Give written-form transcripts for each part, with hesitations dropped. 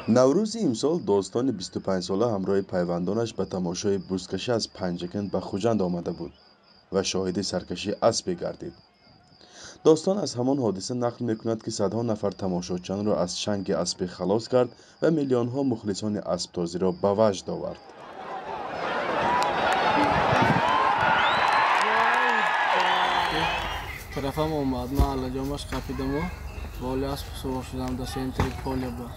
Наврӯзи имсол Достони 25сола ҳамроҳи пайвандонаш ба тамошои бузкашӣ аз Панҷакент ба Хуҷанд омада буд ва шоҳиди саркашии аспе гардид. Достон аз ҳамон ҳодиса нақл мекунад, ки садҳо нафар тамошочиёнро аз чанги аспе халос кард ва миллионҳо мухлисони асптозиро ба ваҷд овард. Тарафам омад, ман аллаҷомаш қапидаму боли асп сувор шудам дар центри поля ба.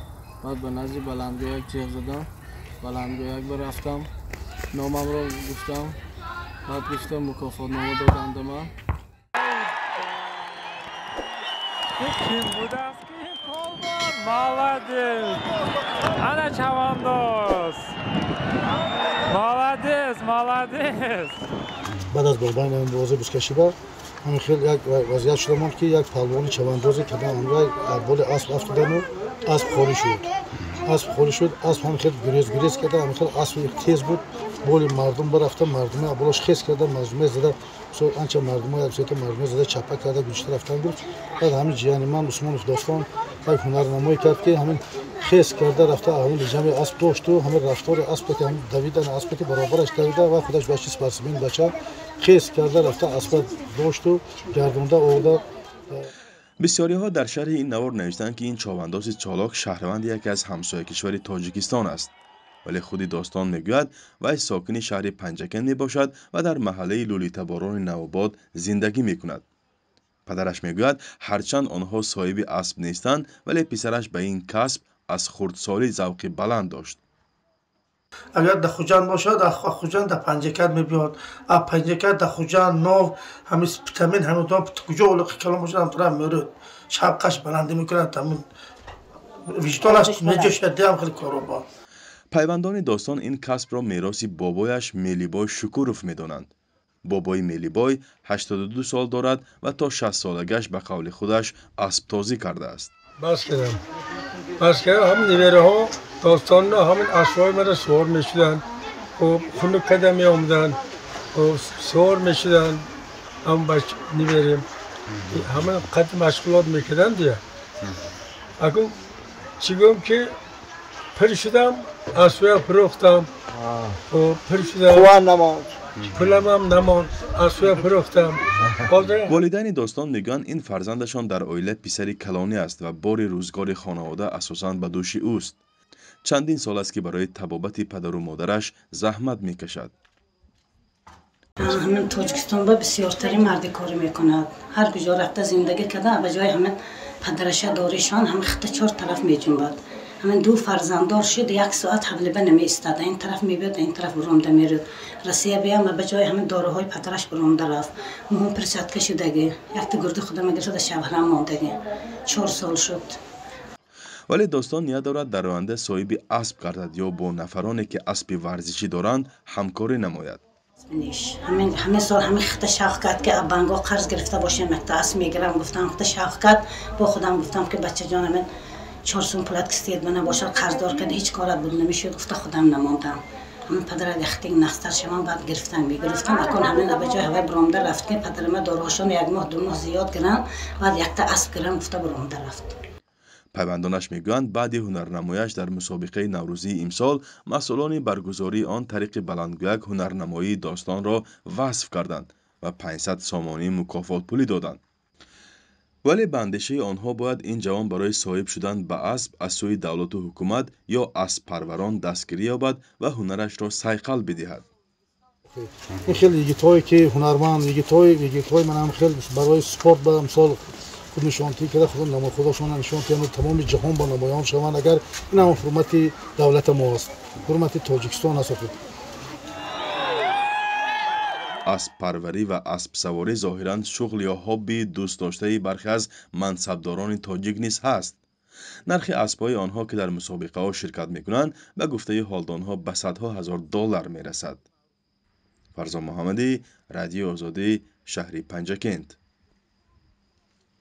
Баъд ба назди баландгояк ҷеғ задам, баландгояк рафтам, номамро гуфтам, баъд гуфтам мукофотнома доданд ба ман. Ким будааст ки ин полвон? Молодец! Ана чавандоз! Молодец, молодец! Баъд аз борбани ҳамин бозӣ бузкашӣ ба ҳамин хел як вазъият шуда монд, ки як палвони чавандозе кадам ҳамрай боли асп афтодану асп холӣ шуд. Асп холӣ шуд, асп ҳамин хел гурез гурез карда, ҳамин хел аспи тез буд, боли мардум барафта, мардуме болош хез карда, мардуме зада, анча мардумо яксета мардуме зада чапа карда, гузишта рафтан гирифт. Баъд ҳамин ҷияни ман Усмонов Достон як ҳунарнамоӣ кард, ки ҳамин хез карда рафта, ҳамин лиҷами асп дошту ҳамин рафтори аспе ки ҳамин давидан аспе ки баробараш давида ва худаш бачи спортсмен бача хез карда рафта аспа дошту гардонда оварда. Бисёриҳо дар шарҳи ин навор навиштанд, ки ин човандози чолок шаҳрванди яке аз ҳамсоя кишвари Тоҷикистон аст. Вале худи Достон мегӯяд, вай сокини шаҳри Панҷакент мебошад ва дар маҳаллаи Лӯлитаборони Навобод зиндагӣ мекунад. Падараш мегӯяд, ҳарчанд онҳо соҳиби асп нестанд, вале писараш ба ин касб аз хурдсолӣ завқи баланд дошт. Агар дар Хуҷанд бошад, Хуҷанд дар Панҷакент мебиёд, а Панҷакент дар Хуҷанд нов ҳамин Спитамен ҳамин куҷо олиқи калон бошад, ҳам тараф мерӯд. Шавқаш баландӣ мекунад, ҳамин виҷдонаш меҷӯшад, диам хеле коро бо. Пайвандони Достон ин касбро мероси бобояш Мелибой Шукуров медонанд. Бобои Мелибой 82 сол дорад ва то 60 солагиаш ба қавли худаш асптозӣ кардааст. Бас кардам. Бас кардам, ҳамин невераҳо Достонро ҳамин аспҳои маро сувор мешуданд. Хуб, хунук карда меомаданд. Хуб, сувор мешуданд. Ҳам бач неверем. Ҳамин қад машғулот мекарданд дия. Акун чӣ гӯям ки пир шудам, аспҳоя фурӯхтам. Хуб, пир шудам. Қувва намонд. Пуламам намонд, аспҳоя фурӯхтам. Волидайни Достон мегӯянд, ин фарзандашон дар оила писари калонӣ аст ва бори рӯзгори хонавода асосан ба дӯши ӯст. Чандин сол аст, ки барои табобати падару модараш заҳмат мекашад. Ҳамин Тоҷикистон ба бисёртарин марди корӣ мекунад. Ҳар куҷо рафта зиндагӣ карда, ба ҷои ҳамин падараша доришон ҳамин хита чор тараф меҷунбад. Ҳамин ду фарзанддор шуд, як соат ҳавлиба намеистад. Ин тараф мебиёд, ин тараф буромда мерӯд. Россия биям ба ҷои ҳамин доруҳои падараш буромда рафт. Муҳим перчатка шудагӣ. Якта гурди худам гирифта шавҳарам мондагӣ. 4 сол шуд. Вале Достон ният дорад дар оянда соҳиби асп гардад ё бо нафароне, ки аспи варзишӣ доранд, ҳамкорӣ намояд. Ҳамин сол ҳамин хита шавқ кард, ки банкҳо қарз гирифта бошем, якта асп мегирам, гуфтам, хита шавқ кард. Бо худам гуфтам, ки бачаҷон, ҳамин 4 сум пулат кистед мана бошад, қарздор кард, ҳеҷ корат буд намешуд, гуфта худам намондам. Ҳамин падарат яхтинг нақстар шавам, баъд гирифтам, мегирифтам. Акун ҳамин ба ҷои ҳавай буромда рафт, ки падарама доруҳошон 1 моҳ 2 моҳ зиёд гирам, баъд якта асп гирам, гуфта буромда рафт. Пайвандонаш мегӯянд, баъди ҳунарнамояш дар мусобиқаи наврӯзии имсол масъулони баргузории он тариқи баландгӯяк ҳунарнамоии Достонро васф карданд ва 500 сомонӣ мукофотпулӣ доданд. Вале ба андешаи онҳо бояд ин ҷавон барои соҳиб шудан ба асп аз сӯи давлату ҳукумат ё асппарварон дастгирӣ ёбад ва ҳунарашро сайқал бидиҳад. Ин хел йигитҳое ки ҳунарманд, йигитҳои манам хел барои спорт ба мисол худ нишонтӣ карда, худашонро нишон диҳанд, тамоми ҷаҳон ба намоён шаванд. Агар ин ҳам ҳурмати давлати мо аст, ҳурмати Тоҷикистон аст. Асппарварӣ ва аспсаворӣ зоҳиран шуғл ё ҳобби дӯстдоштаи бархе аз мансабдорони тоҷик низ ҳаст. Нархи аспҳои онҳо, ки дар мусобиқаҳо ширкат мекунанд, ба гуфтаи ҳолдонҳо ба садҳо ҳазор доллар мерасад. Фарзон Муҳаммадӣ, Радиои Озодӣ, шаҳри Панҷакент.